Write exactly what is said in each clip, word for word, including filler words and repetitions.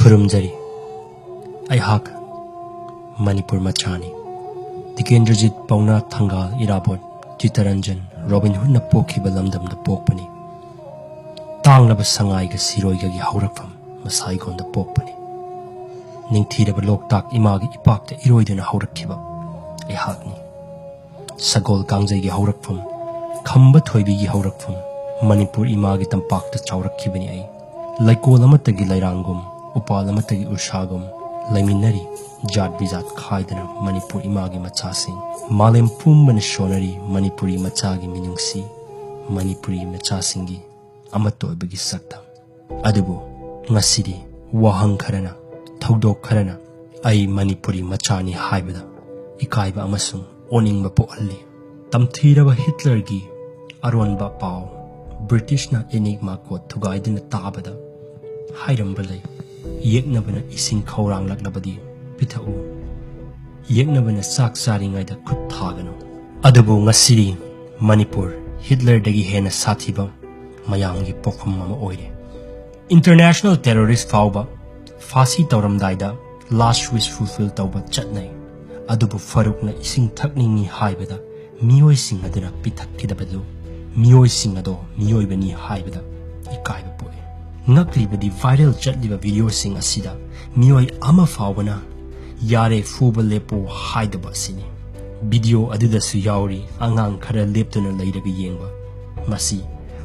ꯈꯨꯔꯨꯝꯖꯔꯤ꯫ ꯑꯩꯍꯥꯛ ꯃꯅꯤꯄꯨꯔ ꯃꯆꯥꯅꯤ꯫ ꯇꯤꯀꯦꯟꯗ꯭ꯔꯖꯤꯠ, ꯄꯥꯎꯅꯥ, ꯊꯪꯒꯥꯜ, ꯏꯔꯥꯕꯣꯠ, ꯆꯤꯇꯔꯟꯖꯟ, ꯔꯣꯕꯤꯟ ꯍꯨꯗꯅ ꯄꯣꯛꯈꯤꯕ ꯂꯝꯗꯝꯗ ꯄꯣꯛꯄꯅꯤ꯫ ꯇꯥꯡꯂꯕ ꯁꯉꯥꯏꯒ ꯁꯤꯔꯣꯏꯒꯒꯤ ꯍꯧꯔꯛꯐꯝ ꯃꯁꯥꯏꯒꯣꯟꯗ ꯄꯣꯛꯄꯅꯤ꯫ ꯅꯤꯡꯊꯤꯔꯕ ꯂꯣꯛꯇꯥꯛ ꯏꯃꯥꯒꯤ ꯏꯄꯥꯛꯇ ꯏꯔꯣꯏꯗꯨꯅ ꯍꯧꯔꯛꯈꯤꯕ ꯑꯩꯍꯥꯛꯅꯤ꯫ ꯁꯒꯣꯜ ꯀꯥꯡꯖꯩꯒꯤ ꯍꯧꯔꯛꯐꯝ, ꯈꯝꯕ ꯊꯣꯏꯕꯤꯒꯤ ꯍꯧꯔꯛꯐꯝ, ꯃꯅꯤꯄꯨꯔ ꯏꯃꯥꯒꯤ ꯇꯝꯄꯥꯛꯇ ꯆꯥꯎꯔꯛꯈꯤꯕꯅꯤ ꯑꯩ꯫ ꯂꯩꯀꯣꯜ ꯑꯃꯠꯇꯒꯤ ꯂꯩꯔꯥꯡꯒꯨꯝ, ꯎꯄꯥꯜ ꯑꯃꯠꯇꯒꯤ ꯎꯔꯁꯥꯒꯨꯝ ꯂꯩꯃꯤꯟꯅꯔꯤ, ꯖꯥꯠ ꯕꯤꯖꯥꯠ ꯈꯥꯏꯗꯅ ꯃꯅꯤꯄꯨꯔ ꯏꯃꯥꯒꯤ ꯃꯆꯥꯁꯤꯡ꯫ ꯃꯥꯂꯦꯝ ꯄꯨꯝꯕꯅ ꯁꯣꯟꯅꯔꯤ ꯃꯅꯤꯄꯨꯔꯤ ꯃꯆꯥꯒꯤ ꯃꯤꯅꯨꯡꯁꯤ, ꯃꯅꯤꯄꯨꯔꯤ ꯃꯆꯥꯁꯤꯡꯒꯤ ꯑꯃꯠꯇ ꯑꯣꯏꯕꯒꯤ ꯁꯛꯇꯝ꯫ ꯑꯗꯨꯕꯨ ꯉꯁꯤꯗꯤ ꯋꯥꯍꯪ ꯈꯔꯅ, ꯊꯧꯗꯣꯛ ꯈꯔꯅ ꯑꯩ ꯃꯅꯤꯄꯨꯔꯤ ꯃꯆꯥꯅꯤ ꯍꯥꯏꯕꯗ ꯏꯀꯥꯏꯕ ꯑꯃꯁꯨꯡ ꯑꯣꯅꯤꯡꯕ ꯄꯣꯛꯍꯜꯂꯤ꯫ ꯇꯝꯊꯤꯔꯕ ꯍꯤꯠꯂꯔꯒꯤ ꯑꯔꯣꯟꯕ ꯄꯥꯎ, ꯕ꯭ꯔꯤꯇꯤꯁꯅ ꯑꯦꯅꯤꯒꯃꯥ ꯀꯣꯗ ꯊꯨꯒꯥꯏꯗꯨꯅ ꯇꯥꯕꯗ ꯍꯥꯏꯔꯝꯕ ꯂꯩ, "ꯌꯦꯛꯅꯕꯅ ꯏꯁꯤꯡ ꯈꯧꯔꯥꯡꯂꯛꯂꯕꯗꯤ ꯄꯤꯊꯛꯎ, ꯌꯦꯛꯅꯕꯅ ꯆꯥꯛ ꯆꯥꯔꯤꯉꯩꯗ ꯈꯨꯠ ꯊꯥꯒꯅꯨ"꯫ ꯑꯗꯨꯕꯨ ꯉꯁꯤꯗꯤ ꯃꯅꯤꯄꯨꯔ ꯍꯤꯠꯂꯔꯗꯒꯤ ꯍꯦꯟꯅ ꯁꯥꯊꯤꯕ ꯃꯌꯥꯝꯒꯤ ꯄꯣꯛꯐꯝ ꯑꯃ ꯑꯣꯏꯔꯦ꯫ ꯏꯟꯇꯔꯅꯦꯁꯅꯦꯜ ꯇꯦꯔꯣꯔꯤꯁ ꯐꯥꯎꯕ ꯐꯥꯁꯤ ꯇꯧꯔꯝꯗꯥꯏꯗ ꯂꯥꯁ ꯋꯤꯁ ꯐꯨꯜꯐꯤꯜ ꯇꯧꯕ ꯆꯠꯅꯩ꯫ ꯑꯗꯨꯕꯨ ꯐꯥꯔꯨꯛꯅ ꯏꯁꯤꯡ ꯊꯛꯅꯤꯡꯏ ꯍꯥꯏꯕꯗ ꯃꯤꯑꯣꯏꯁꯤꯡ ꯑꯗꯨꯅ ꯄꯤꯊꯛꯈꯤꯗꯕꯗꯨ ꯃꯤꯑꯣꯏꯁꯤꯡ ꯑꯗꯣ ꯃꯤꯑꯣꯏꯕꯅꯤ ꯍꯥꯏꯕꯗ ꯏꯀꯥꯏꯕ ꯄꯣꯛꯏ꯫ ꯉꯛꯂꯤꯕꯗꯤ ꯚꯥꯏꯔꯦꯜ ꯆꯠꯂꯤꯕ ꯚꯤꯗꯤꯑꯣꯁꯤꯡ ꯑꯁꯤꯗ ꯃꯤꯑꯣꯏ ꯑꯃ ꯐꯥꯎꯕꯅ "ꯌꯥꯔꯦ, ꯐꯨꯕ ꯂꯦꯞꯄꯣ" ꯍꯥꯏꯗꯕ ꯑꯁꯤꯅꯤ꯫ ꯚꯤꯗꯤꯑꯣ ꯑꯗꯨꯗꯁꯨ ꯌꯥꯎꯔꯤ ꯑꯉꯥꯡ ꯈꯔ ꯂꯦꯞꯇꯨꯅ ꯂꯩꯔꯒ ꯌꯦꯡꯕ꯫ ꯃꯁꯤ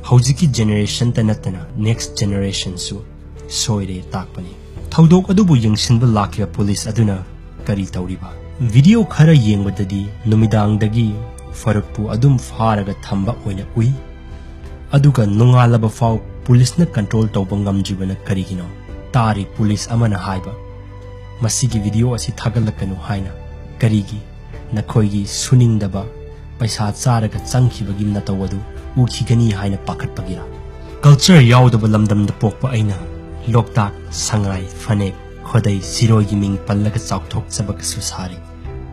ꯍꯧꯖꯤꯛꯀꯤ ꯖꯦꯅꯦꯔꯦꯁꯟꯇ ꯅꯠꯇꯅ ꯅꯦꯛꯁ ꯖꯦꯅꯦꯔꯦꯁꯟꯁꯨ ꯁꯣꯏꯔꯦ ꯇꯥꯛꯄꯅꯤ꯫ ꯊꯧꯗꯣꯛ ꯑꯗꯨꯕꯨ ꯌꯦꯡꯁꯤꯟꯕ ꯂꯥꯛꯈꯤꯕ ꯄꯨꯂꯤꯁ ꯑꯗꯨꯅ ꯀꯔꯤ ꯇꯧꯔꯤꯕ? ꯚꯤꯗꯤꯑꯣ ꯈꯔ ꯌꯦꯡꯕꯗꯗꯤ ꯅꯨꯃꯤꯗꯥꯡꯗꯒꯤ ꯐꯥꯔꯨꯛꯄꯨ ꯑꯗꯨꯝ ꯐꯥꯔꯒ ꯊꯝꯕ ꯑꯣꯏꯅ ꯎꯏ꯫ ꯑꯗꯨꯒ ꯅꯣꯡꯉꯥꯜꯂꯕ ꯐꯥꯎ ꯄꯨꯂꯤꯁꯅ ꯀꯟꯇ꯭ꯔꯣꯜ ꯇꯧꯕ ꯉꯝꯗ꯭ꯔꯤꯕꯅ ꯀꯔꯤꯒꯤꯅꯣ? ꯇꯥꯔꯤ ꯄꯨꯂꯤꯁ ꯑꯃꯅ ꯍꯥꯏꯕ, "ꯃꯁꯤꯒꯤ ꯚꯤꯗꯤꯑꯣ ꯑꯁꯤ ꯊꯥꯒꯠꯂꯛꯀꯅꯨ" ꯍꯥꯏꯅ꯫ ꯀꯔꯤꯒꯤ? ꯅꯈꯣꯏꯒꯤ ꯁꯨꯅꯤꯡꯗꯕ, ꯄꯩꯁꯥ ꯆꯥꯔꯒ ꯆꯪꯈꯤꯕꯒꯤ ꯅꯇꯧ ꯑꯗꯨ ꯎꯈꯤꯒꯅꯤ ꯍꯥꯏꯅ ꯄꯥꯈꯠꯄꯒꯤꯔꯥ? ꯀꯜꯆꯔ ꯌꯥꯎꯗꯕ ꯂꯝꯗꯝꯗ ꯄꯣꯛꯄ ꯑꯩꯅ ꯂꯣꯛꯇꯥꯛ, ꯁꯉꯥꯏ, ꯐꯅꯦꯛ, ꯈꯣꯗꯩ, ꯁꯤꯔꯣꯏꯒꯤ ꯃꯤꯡ ꯄꯜꯂꯒ ꯆꯥꯎꯊꯣꯛꯆꯕꯒꯁꯨ ꯁꯥꯔꯤ꯫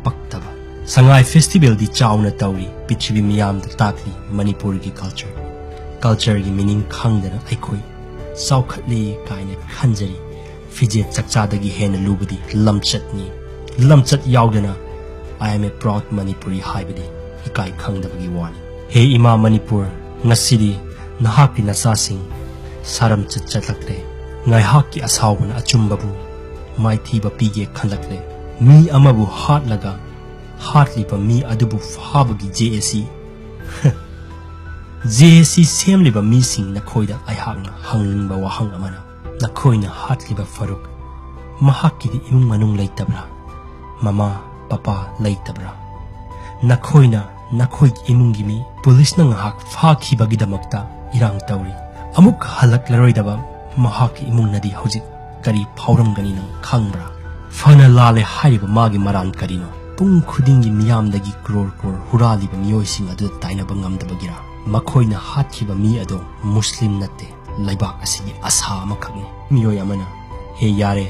ꯄꯛꯇꯕ꯫ ꯁꯉꯥꯏ ꯐꯦꯁꯇꯤꯚꯦꯜꯗꯤ ꯆꯥꯎꯅ ꯇꯧꯔꯤ, ꯄ꯭ꯔꯤꯊꯤꯕꯤ ꯃꯤꯌꯥꯝꯗ ꯇꯥꯛꯂꯤ ꯃꯅꯤꯄꯨꯔꯒꯤ ꯀꯜꯆꯔ꯫ ꯀꯜꯆꯔꯒꯤ ꯃꯤꯅꯤꯡ ꯈꯪꯗꯅ ꯑꯩꯈꯣꯏ ꯆꯥꯎꯈꯠꯂꯤ ꯀꯥꯏꯅ ꯈꯟꯖꯔꯤ꯫ ꯐꯤꯖꯦꯠ ꯆꯛꯆꯥꯗꯒꯤ ꯍꯦꯟꯅ ꯂꯨꯕꯗꯤ ꯂꯝꯆꯠꯅꯤ꯫ ꯂꯝꯆꯠ ꯌꯥꯎꯗꯅ "I am a proud Manipuri" ꯍꯥꯏꯕꯗꯤ ꯏꯀꯥꯏ ꯈꯪꯗꯕꯒꯤ ꯋꯥꯅꯤ꯫ ꯍꯦ ꯏꯃꯥ ꯃꯅꯤꯄꯨꯔ, ꯉꯁꯤꯗꯤ ꯅꯍꯥꯛꯀꯤ ꯅꯆꯥꯁꯤꯡ ꯁꯥꯔꯝꯆꯠ ꯆꯠꯂꯛꯂꯦ꯫ ꯉꯥꯏꯍꯥꯛꯀꯤ ꯑꯁꯥꯎꯕꯅ ꯑꯆꯨꯝꯕꯕꯨ ꯃꯥꯏꯊꯤꯕ ꯄꯤꯒꯦ ꯈꯜꯂꯛꯂꯦ꯫ ꯃꯤ ꯑꯃꯕꯨ ꯍꯥꯠꯂꯒ ꯍꯥꯠꯂꯤꯕ ꯃꯤ ꯑꯗꯨꯕꯨ ꯐꯥꯕꯒꯤ ꯖꯦ ꯑꯦ ꯁꯤ, ꯖꯦ ꯑꯦ ꯁꯤ ꯁꯦꯝꯂꯤꯕ ꯃꯤꯁꯤꯡ, ꯅꯈꯣꯏꯗ ꯑꯩꯍꯥꯛꯅ ꯍꯪꯅꯤꯡꯕ ꯋꯥꯍꯪ ꯑꯃꯅ, ꯅꯈꯣꯏꯅ ꯍꯥꯠꯂꯤꯕ ꯐꯔꯨꯛ, ꯃꯍꯥꯛꯀꯤꯗꯤ ꯏꯃꯨꯡ ꯃꯅꯨꯡ ꯂꯩꯇꯕ꯭ꯔꯥ? ꯃꯃꯥ, ꯄꯄꯥ ꯂꯩꯇꯕ꯭ꯔꯥ? ꯅꯈꯣꯏꯅ ꯅꯈꯣꯏꯒꯤ ꯏꯃꯨꯡꯒꯤ ꯃꯤ ꯄꯨꯂꯤꯁꯅ ꯉꯥꯏꯍꯥꯛ ꯐꯥꯈꯤꯕꯒꯤꯗꯃꯛꯇ ꯏꯔꯥꯡ ꯇꯧꯔꯤ꯫ ꯑꯃꯨꯛ ꯍꯜꯂꯛꯂꯔꯣꯏꯗꯕ ꯃꯍꯥꯛꯀꯤ ꯏꯃꯨꯡꯅꯗꯤ ꯍꯧꯖꯤꯛ ꯀꯔꯤ ꯐꯥꯎꯔꯝꯒꯅꯤ, ꯅꯪ ꯈꯪꯕ꯭ꯔꯥ? ꯐꯅ ꯂꯥꯜꯂꯦ ꯍꯥꯏꯔꯤꯕ ꯃꯥꯒꯤ ꯃꯔꯥꯟ ꯀꯔꯤꯅꯣ? ꯄꯨꯡ ꯈꯨꯗꯤꯡꯒꯤ ꯃꯤꯌꯥꯝꯗꯒꯤ ꯀ꯭ꯔꯣꯔ ꯀ꯭ꯔꯣꯔ ꯍꯨꯔꯥꯜꯂꯤꯕ ꯃꯤꯑꯣꯏꯁꯤꯡ ꯑꯗꯨ ꯇꯥꯏꯅꯕ ꯉꯝꯗꯕꯒꯤꯔꯥ? ꯃꯈꯣꯏꯅ ꯍꯥꯠꯈꯤꯕ ꯃꯤ ꯑꯗꯣ ꯃꯨꯁꯂꯤꯝ ꯅꯠꯇꯦ, ꯂꯩꯕꯥꯛ ꯑꯁꯤꯒꯤ ꯑꯁꯥ ꯑꯃꯈꯛꯅꯤ꯫ ꯃꯤꯑꯣꯏ ꯑꯃꯅ, "ꯍꯦ ꯌꯥꯔꯦ,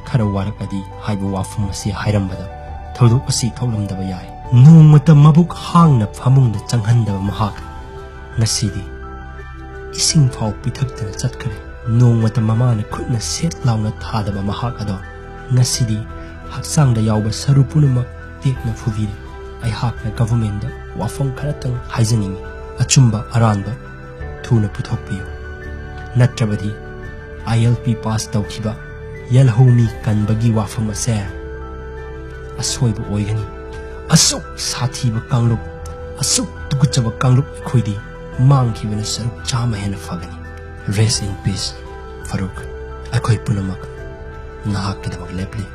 ꯈꯔ ꯋꯥꯔꯛꯑꯗꯤ" ꯍꯥꯏꯕ ꯋꯥꯐꯝ ꯑꯁꯤ ꯍꯥꯏꯔꯝꯕꯗ ꯊꯧꯗꯣꯛ ꯑꯁꯤ ꯊꯣꯛꯂꯝꯗꯕ ꯌꯥꯏ꯫ ꯅꯣꯡꯃꯇ ꯃꯕꯨꯛ ꯍꯥꯡꯅ ꯐꯃꯨꯡꯗ ꯆꯪꯍꯟꯗꯕ ꯃꯍꯥꯛ ꯉꯁꯤꯗꯤ ꯏꯁꯤꯡ ꯐꯥꯎ ꯄꯤꯊꯛꯇꯅ ꯆꯠꯈ꯭ꯔꯦ꯫ ꯅꯣꯡꯃꯇ ꯃꯃꯥꯅ ꯈꯨꯠꯅ ꯁꯦꯠ ꯂꯥꯎꯅ ꯊꯥꯗꯕ ꯃꯍꯥꯛ ꯑꯗꯣ ꯉꯁꯤꯗꯤ ꯍꯛꯆꯥꯡꯗ ꯌꯥꯎꯕ ꯁꯔꯨ ꯄꯨꯝꯅꯃꯛ ꯇꯦꯛꯅ ꯐꯨꯕꯤꯔꯦ꯫ ꯑꯩꯍꯥꯛꯅ ꯒꯚꯔꯟꯃꯦꯟꯗ ꯋꯥꯐꯝ ꯈꯔꯇꯪ ꯍꯥꯏꯖꯅꯤꯡꯏ, ꯑꯆꯨꯝꯕ ꯑꯔꯥꯟꯕ ꯊꯨꯅ ꯄꯨꯊꯣꯛꯄꯤꯌꯨ, ꯅꯠꯇ꯭ꯔꯕꯗꯤ ꯑꯥꯏ ꯑꯦꯜ ꯄꯤ ꯄꯥꯁ ꯇꯧꯈꯤꯕ ꯌꯦꯜꯍꯧꯃꯤ ꯀꯟꯕꯒꯤ ꯋꯥꯐꯝ ꯑꯁꯦ ꯑꯁꯣꯏꯕ ꯑꯣꯏꯒꯅꯤ꯫ ꯑꯁꯨꯛ ꯁꯥꯊꯤꯕ ꯀꯥꯡꯂꯨꯞ, ꯑꯁꯨꯛ ꯇꯨꯀꯠꯆꯕ ꯀꯥꯡꯂꯨꯞ ꯑꯩꯈꯣꯏꯗꯤ ꯃꯥꯡꯈꯤꯕꯅ ꯁꯔꯨꯛ ꯆꯥꯝꯃ ꯍꯦꯟꯅ ꯐꯒꯅꯤ꯫ Rest in peace, Faruk. ꯑꯩꯈꯣꯏ ꯄꯨꯝꯅꯃꯛ ꯅꯍꯥꯛꯀꯤꯗꯃꯛ ꯂꯦꯞꯂꯤ꯫